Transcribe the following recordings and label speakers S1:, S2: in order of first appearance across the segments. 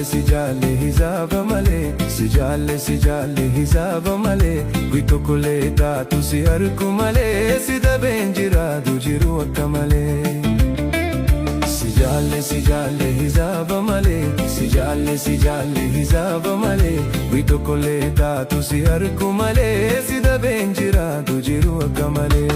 S1: si jaalle hisaaba malee, si jaalle, si jaalle hisaaba malee. Guyyaa tokkollee taatu si harku malee, si dhabeen jiraatu jiru akka malee. Si jaalle, si jaalle hisaaba malee, si jaalle, si jaalle hisaaba malee. Guyyaa tokkollee taatu si harku malee, si dhabeen jiraatu jiru akka malee.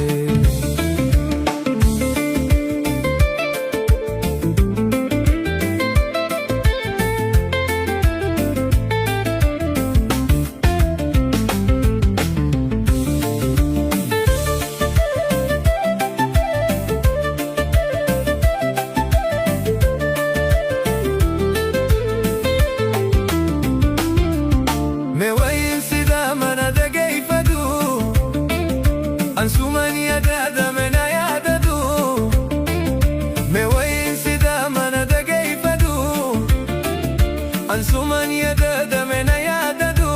S1: Mee wayin sidaa mana dhageeffadhu, Ansumaan yaadadame na yaadadhu. Mee wayin sidaa mana dhageeffadhu, Ansumaan yaadadame na yaadadhu.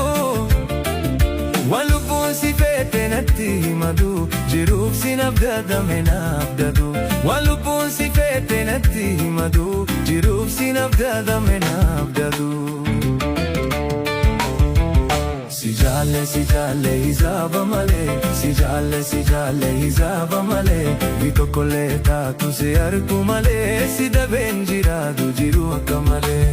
S1: Waan lubbuun si feete natti himadhu, jiruuf si nabdadame naaf dadu. Waan lubbuun si feete natti himadhu, jiruuf si nabdadame naaf dadu. Si jaalle, si jaalle hisaaba malee, si jaalle, si jaalle hisaaba malee. Guyyaa tokkollee taatu si argu malee, si dhabeen jiraatu jiru akka malee.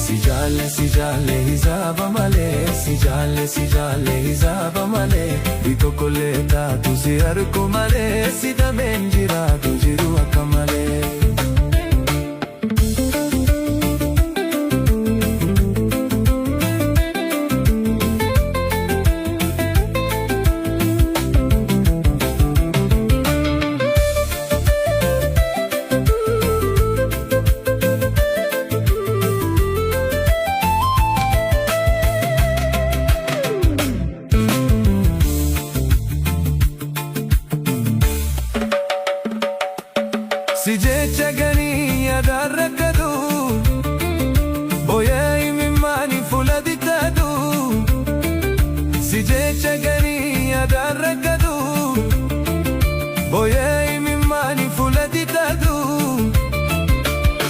S1: Si jaalle, si jaalle hisaaba malee, si jaalle, si jaalle hisaaba malee. Guyyaa tokkollee taatu si argu malee, si dhabeen jiraatu jiru akka malee. Si jecha ganii yaadaan rakkatu, booyaa imimmaanii fuula bitatu. Si jecha ganii yaadaan rakkatu, booyaa imimmaanii fuula bitatu.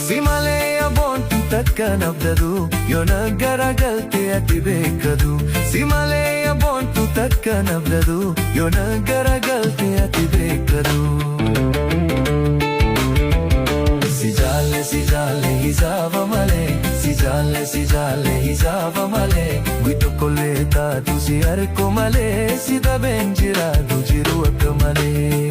S1: Si malee aboontu takka nabdadu, yoona garagalte ati beekadu. Si malee aboontu takka nabdadu, yoona garagalte ati beekadu. Si jaalle, si jaalle hisaaba malee, si jaalle, si jaalle hisaaba malee. Guyyaa tokkollee taatu si argu malee, si dhabeen jiraatu jiru akka malee.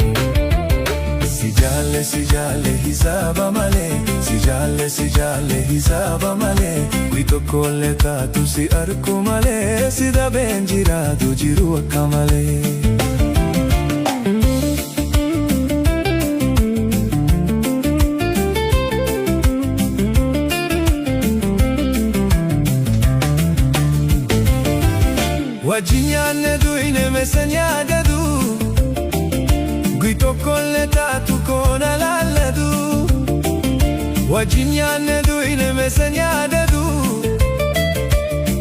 S1: Si jaalle, si jaalle hisaaba malee, si jaalle, si jaalle hisaaba malee. Guyyaa tokkollee taatu si argu malee, si dhabeen jiraatu jiru akka malee. Wajjin nyaanne duyne meeshaan yaadadu, guyyaa tokkollee taatu koona laalladu. Wajjin nyaanne duyne meeshaan yaadadu,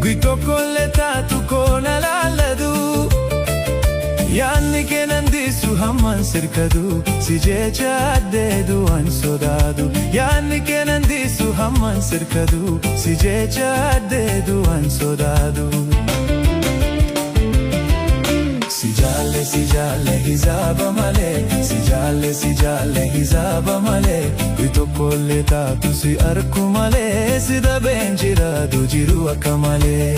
S1: guyyaa tokkollee taatu koona laalladu. Yaanni kennan diisu hammaan sirkadu, si jecha addeedu waan sodaadu. Yaanni kennan diisu hammaan sirkadu, si jecha addeedu waan sodaadu. Si jaalle, si jaalle hisaaba malee, si jaalle, si jaalle hisaaba malee. Guyyaa tokkollee taatu si argu malee, si dhabeen jiraatu jiru akka malee.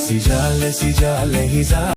S1: Si jaalle, si jaalle hisaaba.